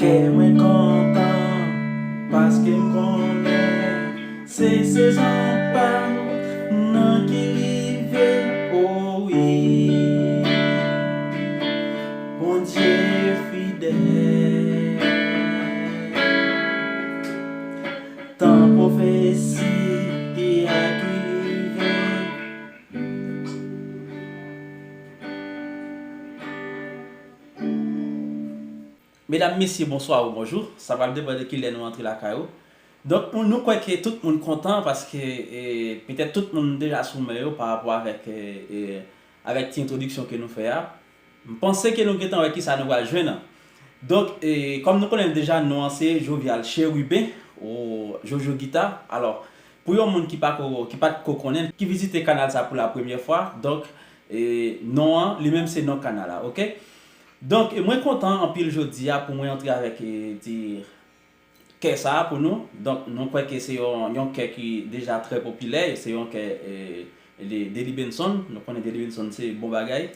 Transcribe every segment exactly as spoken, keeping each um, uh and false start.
Kè mwen kontan, paske m konnen se sezon pa m nan ki rive, o wi. Bondye fidèl, tan pwofesi a ki rive. Medam, mesye, bonswa ou bonjou. Sa pral depann de kilè nou antre lakay ou. Donk, nou, nou kwè ke tout moun kontan paske, e, petèt tout moun deja sou men yo pa rapò avèk, e, e, avèk ti entwodiksyon ke nou fè a. M panse ke nou gentan wè kisa nou pral jwenn an. Donk, e, kòm nou konnen deja, non an se Jovial Chérubin, ou Jojo Gita. Alò, pou yon moun ki pa ko, ki pa t ko konnen, ki vizite kanal sa pou la premyè fwa, donk, e, non an, li menm se non kanal la, oke? Donk, e, mwen kontan anpil jodi a pou mwen antre avèk, e, ti kè sa a pou nou. Donk, nou kwè ke se yon, yon kè ki deja trè popilè, se yon kè, e, de, Deli Benson. Nou konnen Deli Benson se bon bagay.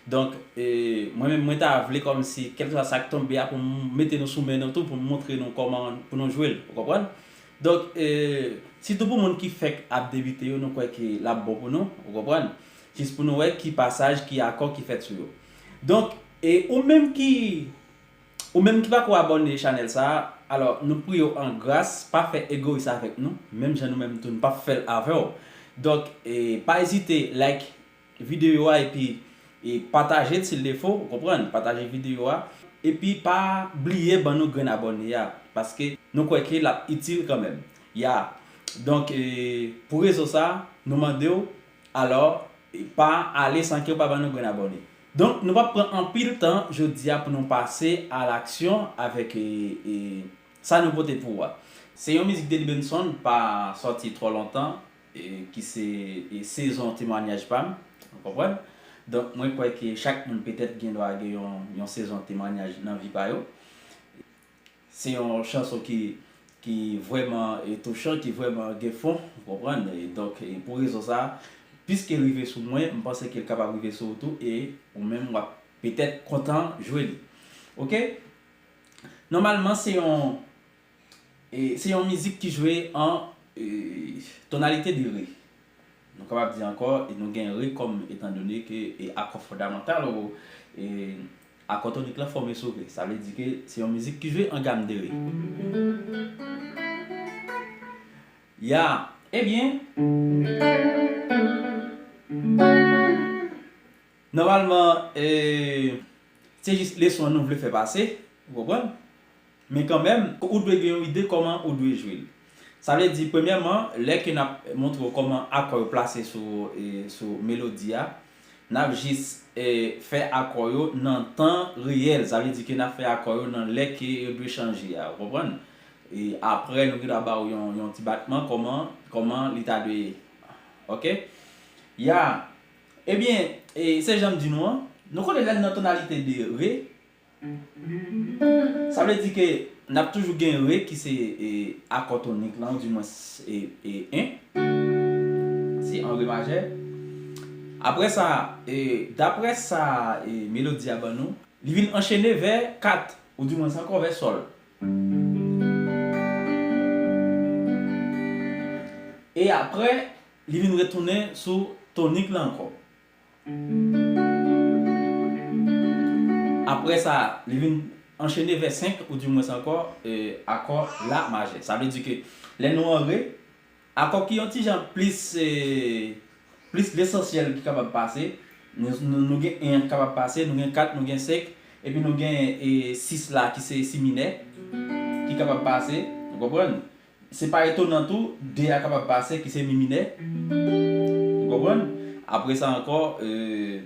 Donk, e, mwen menm, mwen ta vle kòmsi, kèlkeswa sa k tonbe a, pou m mete nou sou men nou tou, pou m montre nou kòman pou nou jwe l, ou konprann? Donk, e, sitou pou moun ki fèk ap debite yo, nou kwè ke l ap bon pou nou, ou konprann? Jis pou nou wè ki pasaj, ki akò ki fèt sou yo. Donk, e, ou menm ki Ou menm ki pako abòne chanèl sa a, alò, nou priye w an gras, pa fè egoyis avèk nou, menm jan nou menm tou, nou p ap fè l avè w. Donk, e, pa ezite like videyo a epi, e, pataje l si l defo, ou konprann, pataje videyo a, epi pa bliye ban nou grenn abòne a, paske nou kwè ke l ap itil kanmenm. Ya, donk, e, pou rezon sa a, nou mande w, alò, e, pa ale san ke w pa ban nou grenn abòne. Donk, nou p ap pran anpil tan jodi a pou nou pase a laksyon avèk, e, e, sa nou pote pou ou a. Se yon mizik Deli Benson pa sòti twò lontan, e, ki se, e, sezon temwanyaj pa m, ou konprann? Donk, mwen kwè ke chak moun petèt gen dwa gen yon, yon sezon temwanyaj nan vi pa yo. Se yon chanson ki, ki vrèman, e, touchan, ki vrèman gen fon, ou konprann? E donk, e, pou rezon sa a, piske l rive sou mwen, m panse ke l kapab rive sou ou tou, e ou menm w ap petèt kontan jwe li. Oke? Nòmalman, se yon, e, se yon mizik ki jwe an, e, tonalite de re. Nou kapab di ankò, e nou gen re kòm, etandone ke, e, akò fondamantal ou, e, akò tonik lan fòme sou re. Sa vle di ke se yon mizik ki jwe an gam de re. Ya, ebyen, nòmalman, e, se jis leson an nou vle fè pase, ou konprann? Men kanmenm, ou dwe gen yon ide kòman ou dwe jwe l. Sa vle di, premyèman, lè ke n ap montre w kòman akò yo plase sou, e, sou melodi a, n ap jis, e, fè akò yo nan tan reyèl. Sa vle di ke n ap fè akò yo nan lè ke yo dwe chanje a, ou konprann? E apre, nou gen dwa ba w yon, yon ti batman kòman, kòman li ta dwe ye. Oke? Ya. Ebyen, e, se jan m di nou an, nou konnen lè n nan tonalite de re, sa vle di ke n ap toujou gen re ki se, e, akò tonik lan, oudimwens, e, e, en. Se an re majè. Apre sa, e, daprè sa, e, melodi a ban nou, li vin anchene vè kat, oudimwens ankò vè sòl. E apre, li vin retounen sou tonik lan ankò. Apre sa, li vin anchene vè senk, oudimwens ankò, e, akò la majè. Sa vle di ke lè nou an re, akò ki yon ti jan plis, e, plis lesansyèl ki kapab pase, nou, nou, nou gen en ki kapab pase, nou gen kat, nou gen senk, epi nou gen, e, sis la ki se si minè, ki kapab pase, ou konprann? Se pa etonan tou, de a kapab pase, ki se mi minè. Ou konprann? Apre sa ankò, e,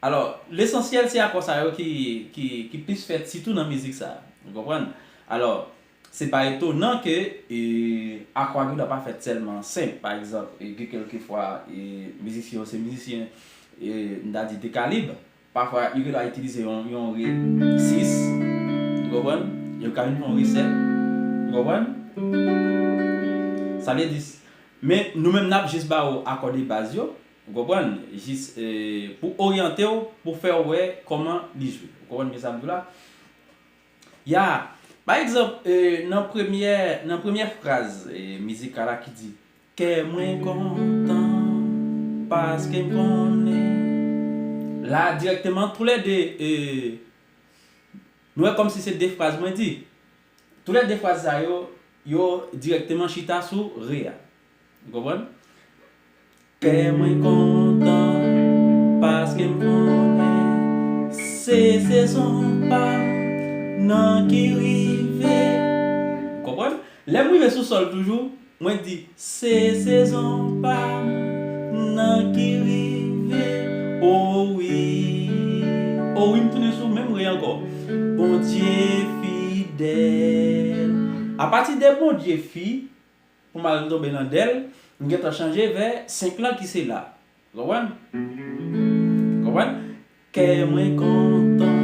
alò, lesansyèl se akò sa yo ki, ki, ki plis fèt, sitou nan mizik sa a. Ou konprann? Alò, se pa etonan ke, e, akò a gendwa pa fèt sèlman senp. Pa egzanp, e, gen kèlkefwa, e, mizisyen yo se mizisyen, e, n ta di de kalib. Pafwa, yo gendwa itilize yon, yon re sis, ou konprann? Yo ka vin fè yon re sèt, ou konprann? Sa vle di, men nou menm n ap jis ba ou akò de baz yo, ou konprann? Jis, e, pou oryante w, pou fè w wè kòman li jwe. Ou konprann byen sa m di w la? Ya, pa egzanp, e, nan premyè, nan premyè fraz, e, mizikal la ki di, kè mwen kontan, paske m konnen. La, dirèkteman, toulède, e, nou wè kòmsi se de fraz mwen di. Toulède fraz sa yo, yo dirèkteman chita sou re a. Ou konprann? Kè mwen kontan, paske m konnen se sezon pa m nan ki rive. Ou konprann? Lè m rive sou sòl toujou, mwen di, se sezon pa m nan ki rive. O wi. O wi, m tounen sou menm re ankò. Bondye fidèl. Apati de Bondye fi, pou m al tonbe nan dèl, m gentan chanje vè senk lan ki se la. Konprann? Konprann? Kè mwen kontan,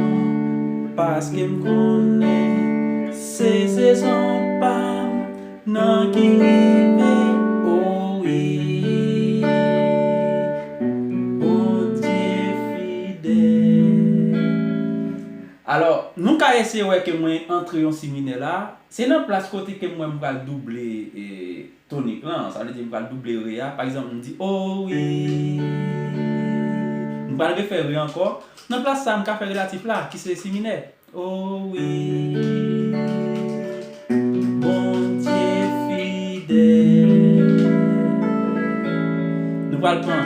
paske m konnen se sezon pa m nan ki rive, o wi, Bondye fidèl. Alò, nou ka eseye wè ke mwen antre yon si minè la, se nan plas kote ke mwen m pral double, e, tonik lan, sa vle di m pral double re a. Pa egzanp, m di, o wi. M pral refè re ankò. Nan plas sa, m ka fè relatif la, ki se si minè. O wi. Bondye fidèl. Nou pral pran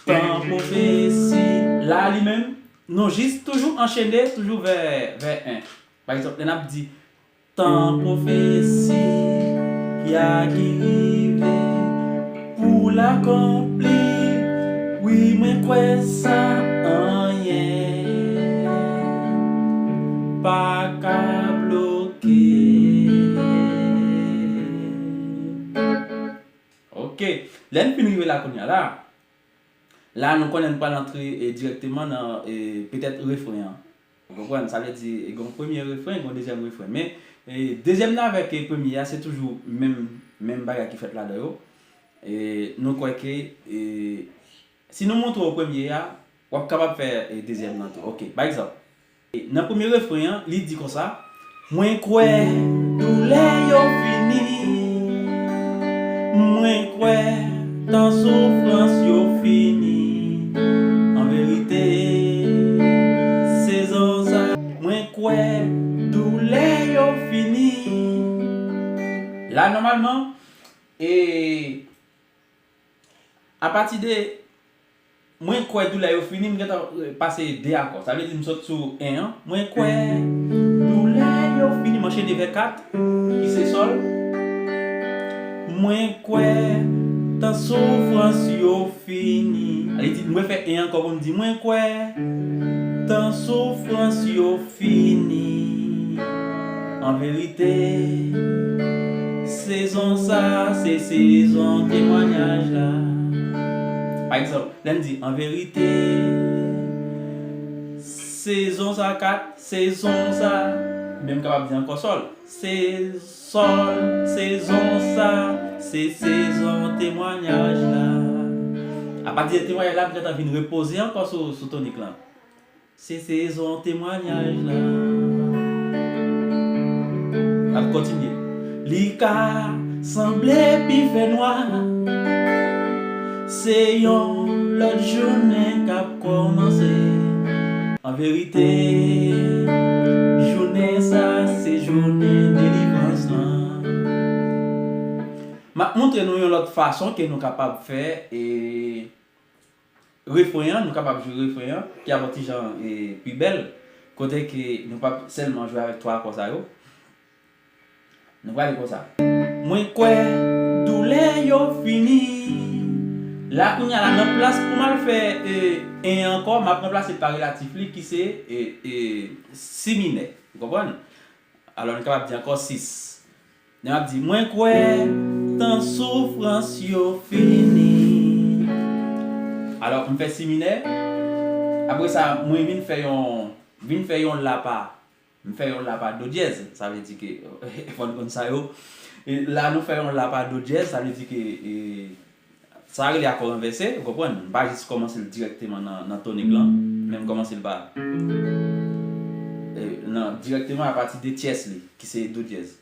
tan pwofesi. La, li menm, nou jis toujou anchene, toujou vè, vè en. Pa egzanp, lè n ap di, tan pwofesi a ki rive pou l akonpli. Wi, mwen kwè sa, anyen pa ka bloke. Ok. Lè n fin rive la kounye a la, la, nou konnen n pral antre, e, dirèkteman nan, e, petèt refren an. Ou konprann? Sa vle di, e, gen yon premye refren, gen yon dezyèm refren. Men, e, dezyèm nan avèk, e, premye a, se toujou menm, menm bagay ki fèt ladan yo. E, nou kwè ke, e, si nou montre w premye a, w ap kapab fè, e, dezyèm nan tou. Ok, pa egzanp, nan premye refren an, li di konsa, mwen kwè doulè yo fini. Mwen kwè tan soufrans yo fini. An verite, sezon sa, mwen kwè doulè yo fini. La, nòmalman, e, apati de mwen kwè doulè yo fini, m gentan, e, pase de akò. Sa vle di m sot sou en an. Mwen kwè doulè yo fini, m anchene vè kat, ki se sòl. Mwen kwè tan soufrans yo fini. Li di, mwen fè en ankò pou m di, mwen kwè tan soufrans yo fini. An verite, sezon sa, se sezon temwayaj la. Pa egzanp, lè m di, an verite, sezon sa kat, sezon sa, men m kapab di ankò sòl. Se sòl, sezon sa, se sezon temwayaj la. Apati de temwayaj la, m gentan vin repoze ankò sou, sou tonik lan. Se sezon temwayaj la. N ap kontinye. Li ka sanble pi fè nwa. Se yon lòt jounen k ap kòmanse. An verite, jounen sa se jounen delivrans lan. M ap montre nou yon lòt fason ke nou kapab fè, e, refren an, nou kapab jwe refren an, ki ap yon ti jan, e, pi bèl, kote ke nou p ap sèlman jwe avèk twa akò sa yo. Nou prale konsa. Mwen kwè doulè yo fini. La kounye a la, nan plas pou m al fè e, en ankò, m ap ranplase l pa relatif li ki se e, e, si minè. Ou konprann? Alò, n kapab di ankò sis. Lè m ap di, mwen kwè tan soufrans yo fini. Alò, m fè si minè. Apre sa, mwen vin fè yon, vin fè yon la pa, m fè yon la pa do dyèz. Sa vle di ke, fò n konn sa yo. E la, nou fè yon la pa do dyèz, sa vle di ke e, sa rele akò ranvèse, ou konprann? M pa jis kòmanse l dirèkteman nan, nan tonik lan, men m kòmanse l pa, e, nan, dirèkteman apati de tyès li, ki se do dyèz.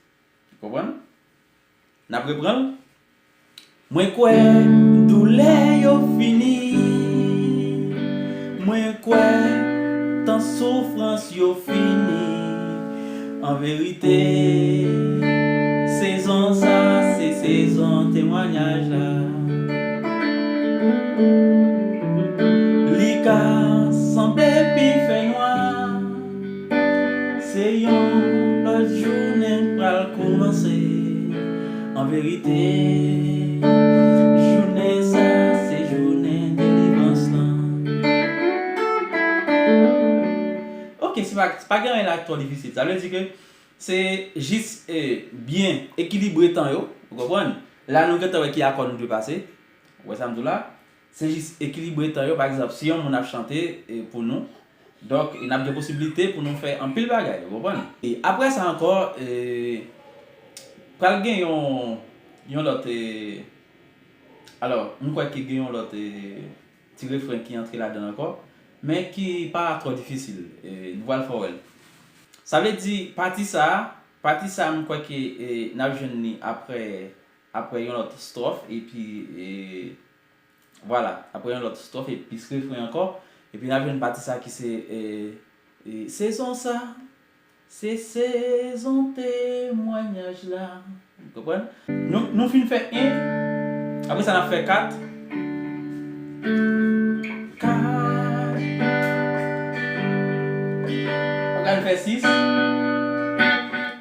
Ou konprann? N ap reprann l. Mwen kwè doulè yo fini. Mwen kwè tan soufrans yo fini. An verite, sezon sa se sezon temwanyaj la. Li ka sanble pi fènwa. Se yon lòt jounen pral koumanse. An verite, jounen sa se jounen delivrans lan. Ok, se pa, se pa gen anyen la ki twò difisil. Sa vle di ke se jis e, byen ekilibre tan yo, ou konprann? La nou gentan wè ki akò nou dwe pase. Ou wè sa m di w la? Se jis ekilibre tan yo. Pa egzanp, si yon moun ap chante e, pou nou, donk, n ap gen posiblite pou nou fè anpil bagay, ou konprann? E apre sa ankò, e, pral gen yon, yon lòt, e, alò, m kwè ke gen yon lòt e, ti refren ki antre ladan l ankò, men ki pa twò difisil. E, nou pral fè w wè l. Sa vle di, pati sa a, pati sa a, m kwè ke e, n ap jwenn li apre, apre yon lòt stwòf, epi, e, vwala, apre yon lòt stwòf, epi refren ankò, epi n ap jwenn pati sa a ki se, e, e, sezon sa, se sezon temwanyaj la. Ou konprann? Nou, nou fin fè en, apre sa n ap fè kat. Kat. Apre n fè sis.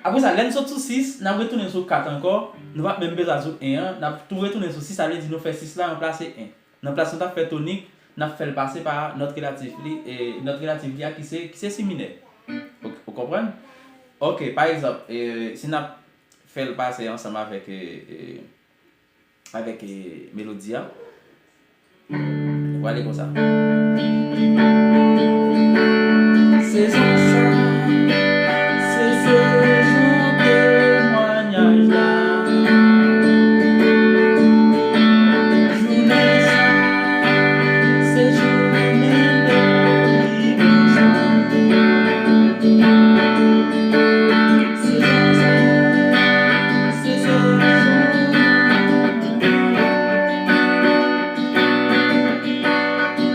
Apre sa, lè n sot sou sis, n ap retounen sou kat ankò. Nou p ap menm bezwen sou en an, n ap tou retounen sou sis, sa vle di nou fè sis la ranplase en. Nan plas nou t ap fè tonik, n ap fè l pase pa nòt relatif li, e nòt relatif li a ki se, ki se si minè. Ou, ou konprann? Ok, pa egzanp, e, si n ap fè l pase ansanm avèk, e, e, avèk, e, melodi a, li prale konsa. Sezon sa, se sezon temwanyaj la. Jounen sa, se jounen delivrans la. Sezon sa, se sezon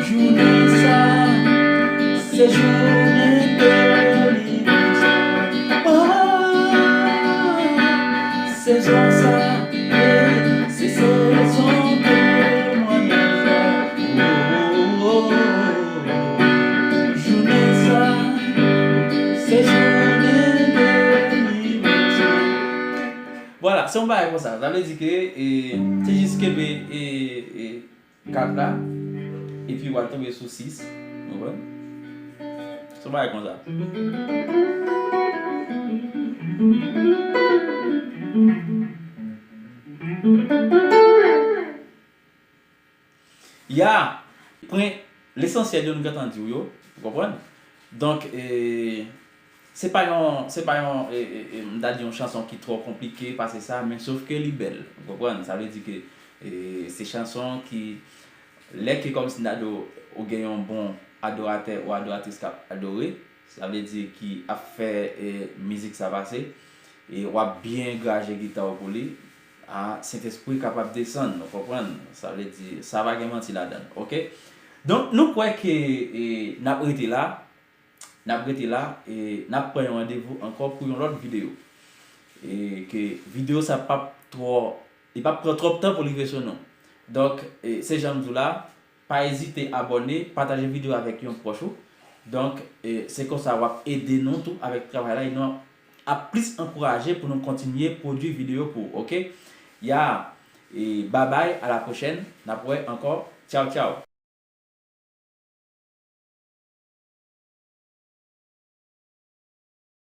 Jounen sa, se jounen delivrans. Oh, sezon sa, se sezon temwanyaj la. Oh, jounen sa, se jounen delivrans. Vwala, se yon bagay konsa. Sa vle di ke, e, se jis kenbe, e, e, kat la, epi w al tonbe sou sis. Ou konprann? Se yon bagay konsa. Ya! Pwen lesansyèl yo nou gentan di w yo, ou konprann? Donk, e, se pa yon, se pa yon, e, e, e, m ta di yon chanson ki twò konplike pase sa, men sof ke li bèl, ou konprann? Sa vle di ke, e, se chanson ki, lè ke kòmsi Nado ou gen yon bon adoratè ou adoratris k ap adore, sa vle di ki ap fè, e, mizik sa pase, e w ap byen graje gita w pou li, a, Sentespri kapab desann, ou konprann? Sa vle di, sa pa gen manti ladan l, oke? Donk, nou kwè ke, e, n ap rete la, n ap rete la, e n ap pran yon randevou ankò pou yon lòt videyo. E ke videyo sa p ap twò, li p ap pran twòp tan pou li rive sou nou. Donk, e, se jan m di w la, pa ezite abòne, pataje videyo avèk yon pwòch ou. Donk, e, se konsa w ap ede nou tou avèk travay la, e nou ap plis ankouraje pou nou kontinye pwodui videyo pou ou, oke? Ya, E babay, a la pwochèn, n ap wè ankò. Tchaw, tchaw.